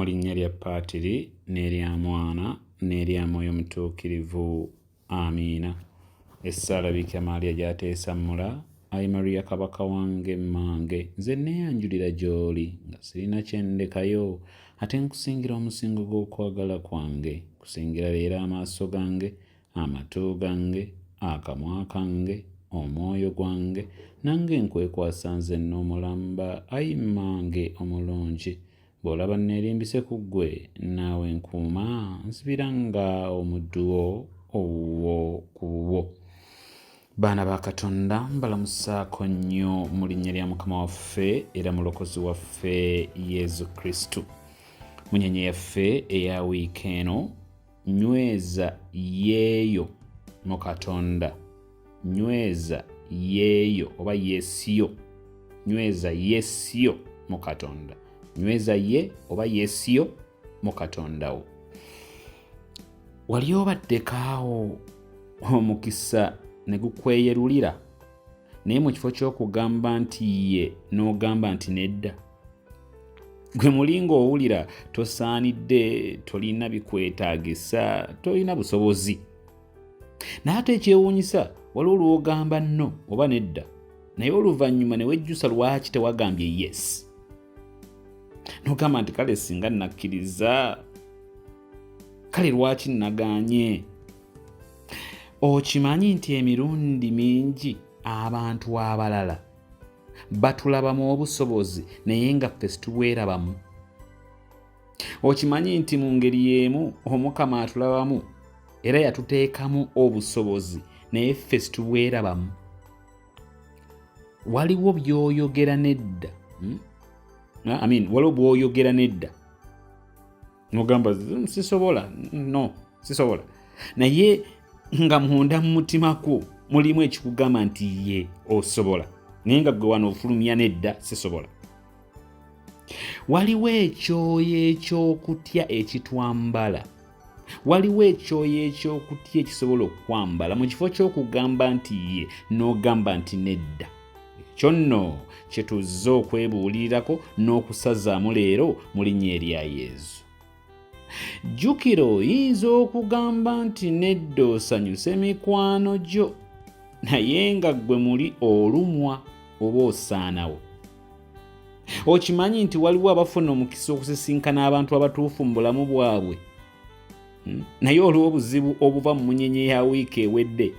Mu linnya lya Paatiri, n'erya Mwana, n'erya Mwoyo Mutuukirivu. Amiina. Essaala Biikira Maria gy'ateesammula, Ayi Maria Kabaka wange mmange, nze nneeyanjulira gy'oli nga sirina kye ndekayo, ate nkusingira omusingo gw'okwagala kwange, nkusingira leero amaaso gange, amatu gange, akamwa kange, omwoyo gwange, nange nkwekwasa nzenna omulamba, ayi mmange omulungi. Bw'olaba nneerimbise ku ggwe, naawe nkuuma, nsibira nga omuddu wo owuwo ku bubwo. Baana ba Katonda, mbalamusaako nnyo mu linnya lya Mukama waffe era Mulokozi waffe Yesu Kristo. Munyenye yaffe eya wiiki eno, nyweza yeeyo mu Katonda. Nyweza yeeyo oba yesiyo, nyweza yesiyo mu Katonda. Nyweza ye oba yesiyo mu Katonda wo. Wali obaddeko awo omukisa ne gukweyerulira, naye mu kifo ky'okugamba nti ye n'ogamba nti nedda? Gwe muli ng'owulira tosaanidde, tolina bikwetaagisa, tolina busobozi. Naye ate ekyewuunyisa, waliwo lw'ogamba no oba nedda, naye oluvannyuma ne wejjusa lwaki tewagambye yes, n'ogamba nti kale singa nakkiriza, kale lwaki nagaanye. Okimanyi nti emirundi mingi abantu abalala batulabamu obusobozi naye nga ffe situbwerabamu. Okimanyi nti mu ngeri y'emu Omukama atulabamu era yatuteekamu obusobozi naye ffe situbwerabamu. Waliwo by'oyogera nedda, I mean, waliwo bw'oyogera nedda n'ogamba sisobola, no sisobola, naye nga munda mu mutima kwo mulimu ekikugamba nti ye osobola, naye nga gwe wano ofulumya nedda sisobola. Waliwo ekyoyo eky'okutya ekitwambala, waliwo ekyoyo eky'okutya ekisobola okukwambala mu kifo ky'okugamba nti ye n'ogamba nti nedda. Ekyo nno kye tuzze okwebuulirirako n'okusazaamu leero mu linnya erya Yezu. Jjukira, oyinza okugamba nti nedda osanyuse mikwano gyo, naye nga ggwe muli olumwa oba osaanawo. Okimanyi nti waliwo abafuna omukisa okusisinkana abantu abatuufu mu bulamu bwabwe, naye olw'obuzibu obuva mu munyenye ya wiiki ewedde,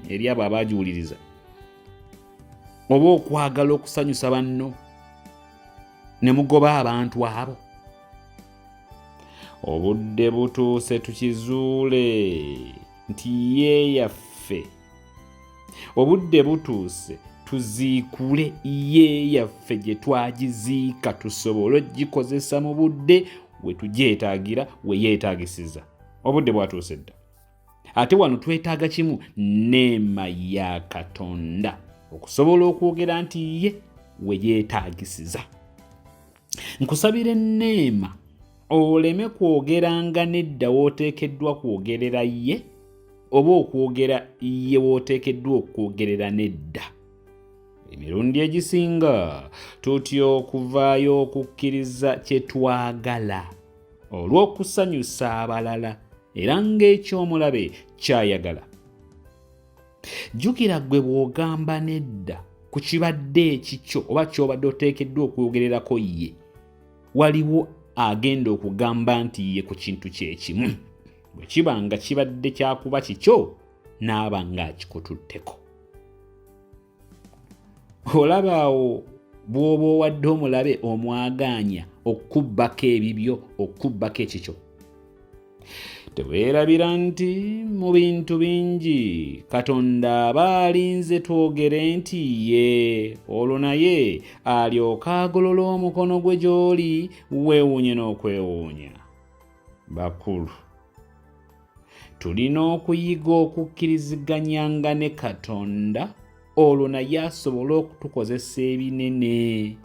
eri abo abaagiwuliriza, oba okwagala okusanyusa banno ne mugoba abantu abo. Obudde butuuse tukizuule nti ye yaffe. Obudde butuuse tuziikule ye yaffe gye twagiziika, tusobole ogikozesa mu budde we tugyetaagira, we yeetaagisiza. Obudde bwatuuse dda. Ate wano twetaaga kimu, neema ya Katonda okusobola okwogera nti ye we yeetaagisiza. Nkusabira enneema oleme kwogeranga nedda w'oteekeddwa kwogerera ye, oba okwogera ye w'oteekeddwa okwogerera nedda. Emirundi egisinga tutya okuvaayo okukkiriza kye twagala olw'okusanyusa abalala, era ng'eky'omulabe kyayagala. Jjukira, ggwe bw'ogamba nedda ku kibadde ekikyo oba ky'obadde oteekeddwa okwogererako ye, waliwo agenda okugamba nti ye ku kintu kye kimu. Bwe kiba nga kibadde kyakuba kikyo, n'aba ng'akikututteko. Olaba awo bw'oba owadde omulabe omwagaanya okukubbako ebibyo, okukubbako ekikyo. Teweerabira nti mu bintu bingi Katonda aba alinze twogere nti ye, olwo naye alyoke agolole omukono gwe gy'oli, weewuunye n'okwewuunya. Bakulu, tulina okuyiga okukkiriziganyanga ne Katonda, olwo naye asobole okutukozesa ebinene.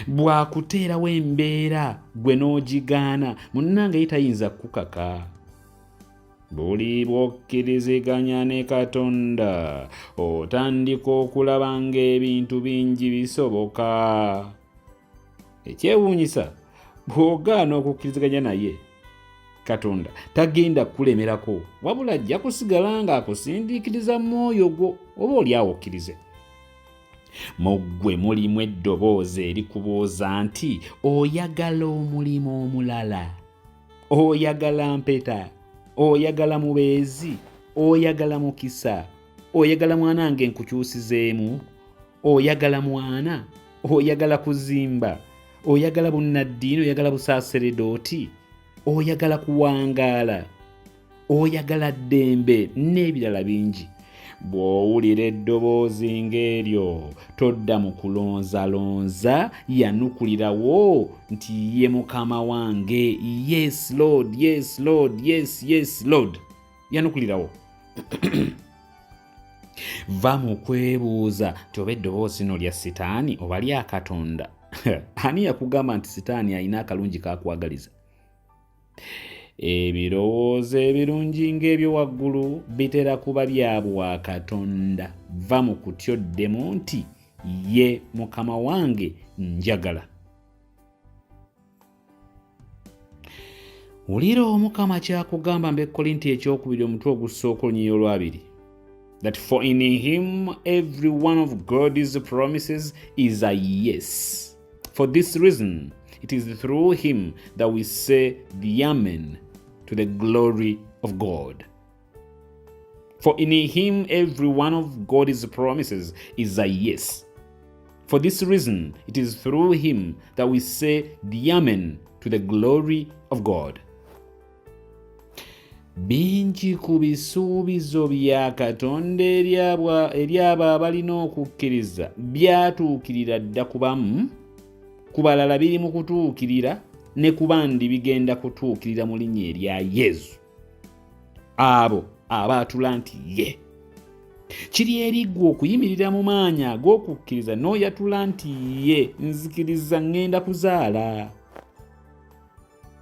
Bw'akuteerawo embeera gwe n'ogigaana, munnange ye tayinza kukukaka. Buli bw'okkiriziganya ne Katonda, otandika okulaba ng'ebintu bingi bisoboka. Ekyewuunyisa, bw'ogaana okukkiriziganya naye, Katonda tagenda kukulemerako, wabula ajja kusigala ng'akusindiikiriza mu mwoyo gwo oba oli awo okkirize. Mu ggwe mulimu eddoboozi erikubuuza nti oyagala omulimu omulala, oyagala mpeta, oyagala mubeezi, oyagala mukisa, oyagala mwana nge nkukyusizeemu, oyagala mwana, oyagala kuzimba, oyagala bunnaddiini, oyagala busaaseredooti, oyagala kuwangaala, oyagala ddembe n'ebirala bingi. Bw'owulira eddoboozi ng'eryo, todda mu kulonzalonza, yanukulirawo nti ye Mukama wange. Yes Lord, yes Lord, yes, yes Lord. Yanukulirawo. Va mu kwebuuza nti oba eddoboozi lino lya Sitaani oba lya Katonda. Ani yakugamba nti Sitaani alina akalungi k'akwagaliza? Ebirowoozo ebirungi ng'ebyo waggulu bitera kuba bya bwa Katonda. Va mu kutya oddemu nti ye Mukama wange, njagala. Wulira Omukama ky'akugamba mu Bekkolinti ekyokubiri omutwe ogusooka olunyiriri olwabiri. That for in him every one of God's promises is a yes. For this reason, it is through him that we say the amen to the glory of God. For in him every one of God's promises is a yes. For this reason, it is through him that we say the amen to the glory of God. Bingi ku bisuubizo bya Katonda eri abo abalina okukkiriza byatuukirira dda ku bamu, ku balala biri mu kutuukirira, ne ku bandi bigenda kutuukirira mu linnya erya Yesu. Abo abaatula nti ye. Kiri eri ggwe okuyimirira mu maanyi ag'okukkiriza n'oyatula nti ye, nzikiriza ŋŋenda kuzaala.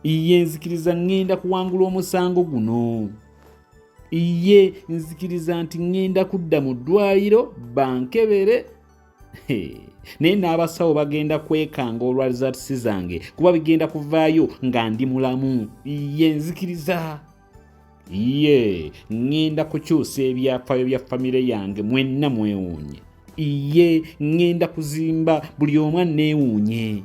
Ye, nzikiriza ŋŋenda kuwangula omusango guno. Ye, nzikiriza nti ŋŋenda kudda mu ddwaliro bankebere. Naye n'abasawo bagenda kwekanga olwa results zange kuba bigenda kuvaayo nga ndi mulamu. Ye, nzikiriza. Ye, ŋŋenda kukyusa ebyafaayo bya famire yange mwenna mwewuunye. Ye, ŋŋenda kuzimba buli omu anneewuunye.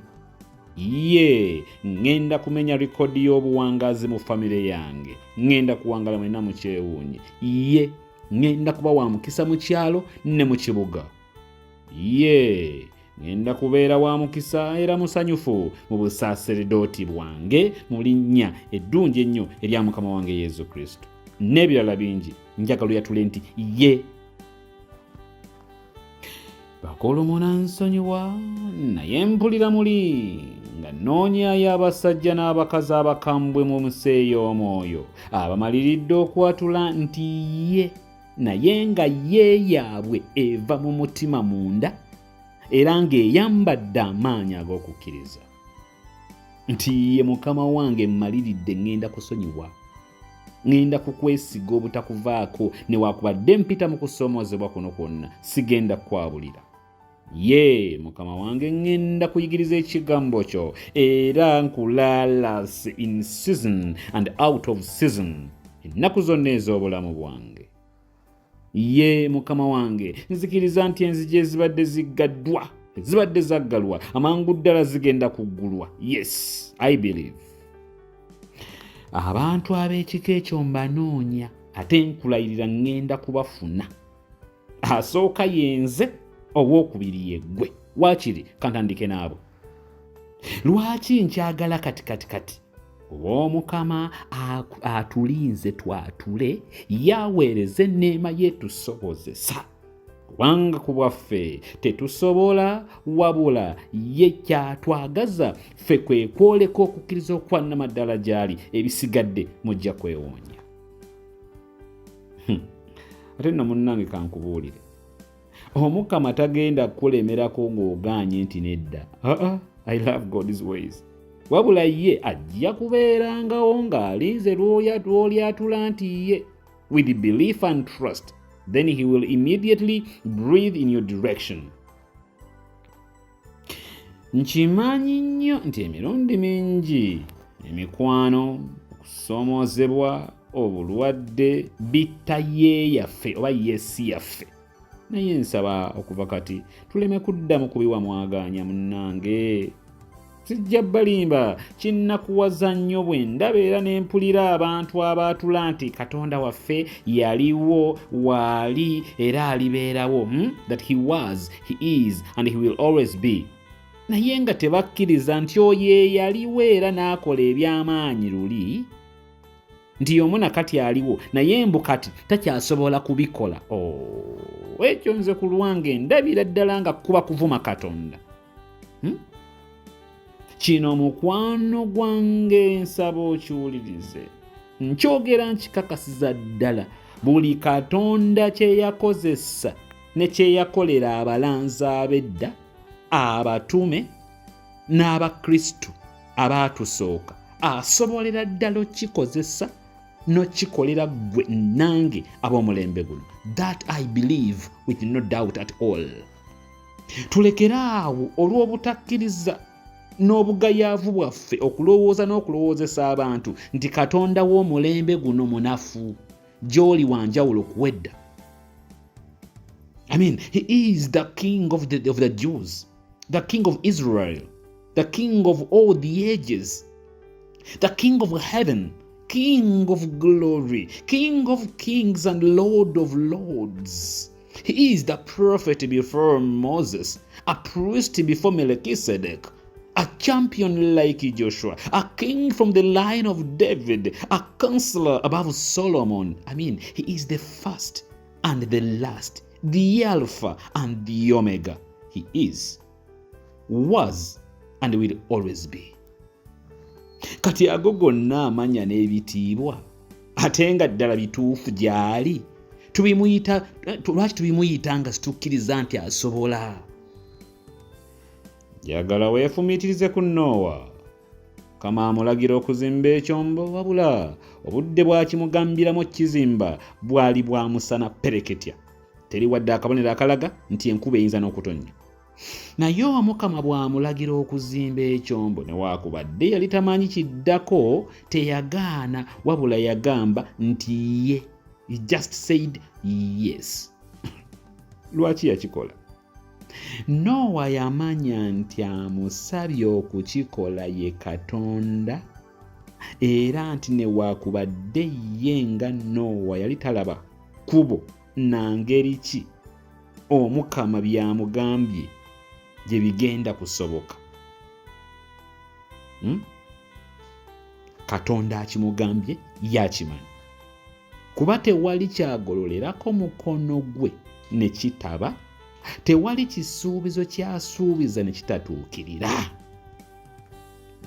Ye, ŋŋenda kumenya rekodi y'obuwangaazi mu famire yange. Ŋŋenda kuwangala mwenna mukyewuunye. Ye, ŋŋenda kuba wa mukisa mu kyalo ne mu kibuga. Ye, ŋŋenda kubeera wa mukisa era musanyufu mu busaaseredooti bwange mu linnya eddungi ennyo erya Mukama wange Yesu Kristo. N'ebirala bingi, njagala oyatule nti ye. Bakulu munansonyiwa, naye mpulira muli nga nnoonyayo abasajja n'abakazi abakambwe mu nsi ey'omwoyo abamaliridde okwatula nti ye, naye nga ye yaabwe eva mu mutima munda era ng'eyambadde amaanyi ag'okukkiriza nti ye Mukama wange, mmaliridde, ŋŋenda kusonyiwa, ŋŋenda kukwesiga obutakuvaako newakubadde mpita mu kusoomoozebwa kuno kwonna, sigenda kukwabulira. Ye Mukama wange, ŋŋenda kuyigiriza ekigambo kyo era nkulaalase in season and out of season ennaku zonna ez'obulamu bwange. Ye Mukama wange, nzikiriza nti enzigi ezibadde ziggaddwa, ezibadde zaggalwa, amangu ddala zigenda kuggulwa. Yes, I believe. Abantu ab'ekika ekyo mbanoonya, ate nkulayirira ŋŋenda kubafuna. Asooka yenze, owookubiri yeggwe. Waakiri kantandike n'abo. Lwaki nkyagala kati kati kati? Kuba Omukama atulinze twatule, yaweereza enneema ye tusobozesa. Kubanga ku bwaffe tetusobola, wabula ye kyatwagaza ffe kwe kwoleka okukkiriza okwa nnamaddala gy'ali, ebisigadde mujja kwewuunya. Ate nno munnange kankubuulire, Omukama tagenda kukulemerako ng'ogaanye nti nedda. I love God's ways. Wabula ye ajja kubeerangawo ng'alinze lw'olyatula nti ye with belief and trust, then he will immediately breathe in your direction. Nkimanyi nnyo nti emirundi mingi emikwano, okusoomoozebwa, obulwadde bitta ye yaffe oba yesi yaffe, naye nsaba okuva kati tuleme kuddamu kubiwa mwagaanya. Munnange, sijja balimba, kinnakuwaza nnyo bwe ndaba era ne mpulira abantu abaatula nti Katonda waffe yaliwo, waali era alibeerawo, That he was, he is and he will always be, naye nga tebakkiriza nti oyo eyaliwo era n'akola eby'amaanyi luli nti y'omu na kati aliwo, naye mbu kati takyasobola kubikola. Oh, ekyo nze ku lwange ndabira ddala nga kuba kuvuma Katonda, Kino mukwano gwange nsaba okiwulirize, nkyogera nkikakasiza ddala, buli Katonda kye yakozesa ne kye yakolera abalanzi ab'edda, abatume n'Abakristu abaatusooka, asobolera ddala okikozesa n'okikolera ggwe nange ab'omulembe guno. That I believe with no doubt at all. Tulekere awo olw'obutakkiriza n'obugayaavu bwaffe okulowooza n'okulowoozesa abantu nti Katonda w'omulembe guno munafu. Gy'oli wanjawulo kuwedda. I mean, he is the king of the Jews, the king of Israel, the king of all the ages, the king of heaven, king of glory, king of kings and lord of lords. He is the prophet before Moses, a priest before Melchizedek, a champion like Joshua, a king from the line of David, a counselor above Solomon. I mean, he is the first and the last, the Alpha and the Omega. He is, was, and will always be. Kati ago gonna amanya n'ebitiibwa, ate nga ddala bituufu gy'ali, tubimuyita lwaki? Tubimuyita nga situkkiriza nti asobola. Njagala weefumiitirize ku Noowa. Kama amulagira okuzimba ekyombo, wabula obudde bwakimugambiramu okukizimba bwali bwa musana pereketya, teri wadde akabonero akalaga nti enkuba eyinza n'okutonnya. Naye Omukama bw'amulagira okuzimba ekyombo, newaakubadde yali tamanyi kiddako, teyagaana, wabula yagamba nti ye. He just said yes. Lwaki yakikola? Noowa yamanya nti amusabye okukikola ye Katonda, era nti newaakubadde ye nga Noowa yali talaba kkubo na ngeri ki Omukama byamugambye gye bigenda kusoboka, Katonda akimugambye yakimanyi, kuba tewali kyagololerako mukono gwe ne kitaba, tewali kisuubizo kyasuubiza ne kitatuukirira.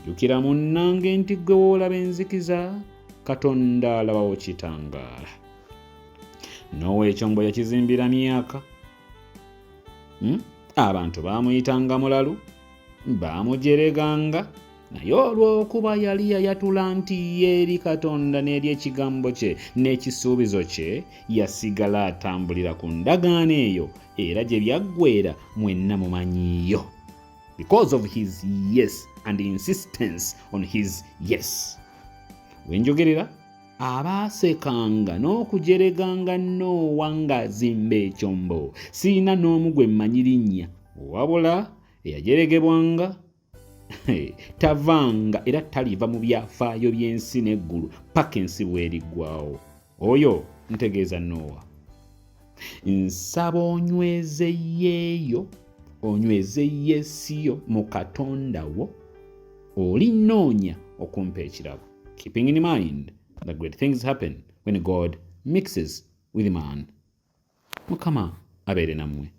Jjukira munnange nti gwe woolaba enzikiza, Katonda alabawo kitangaala. Noowa ekyombo yakizimbira myaka, Abantu baamuyitanga mulalu, baamujereganga, naye olw'okuba yali yayatula nti ye eri Katonda n'eri ekigambo kye n'ekisuubizo kye, yasigala atambulira ku ndagaano eyo, era gye byaggweera mwenna mumanyiiyo, because of his yes and insistence on his yes. Wenjogerera, abaasekanga n'okujereganga Noowa ng'azimba ekyombo siina n'omu gwe mmanyi linnya, wabula eyajeregebwanga tavanga era taliva mu byafaayo by'ensi n'eggulu paka ensi bw'eriggwawo. Oyo ntegeeza Noowa. Nsaba onyweze yeeyo, onyweze yesiyo mu Katonda wo olinoonya okumpa ekirabo, keeping in mind that great things happen when God mixes with man. Mukama abeere nammwe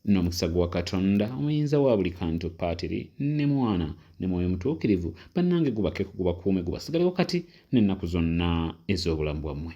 n'omukisa gwa Katonda omuyinza wa buli kantu, Paatiri ne Mwana ne Mwoyo Mutuukirivu, bannange gubakeko, gubakuume, gubasigalewo kati n'ennaku zonna ez'obulamu bwammwe.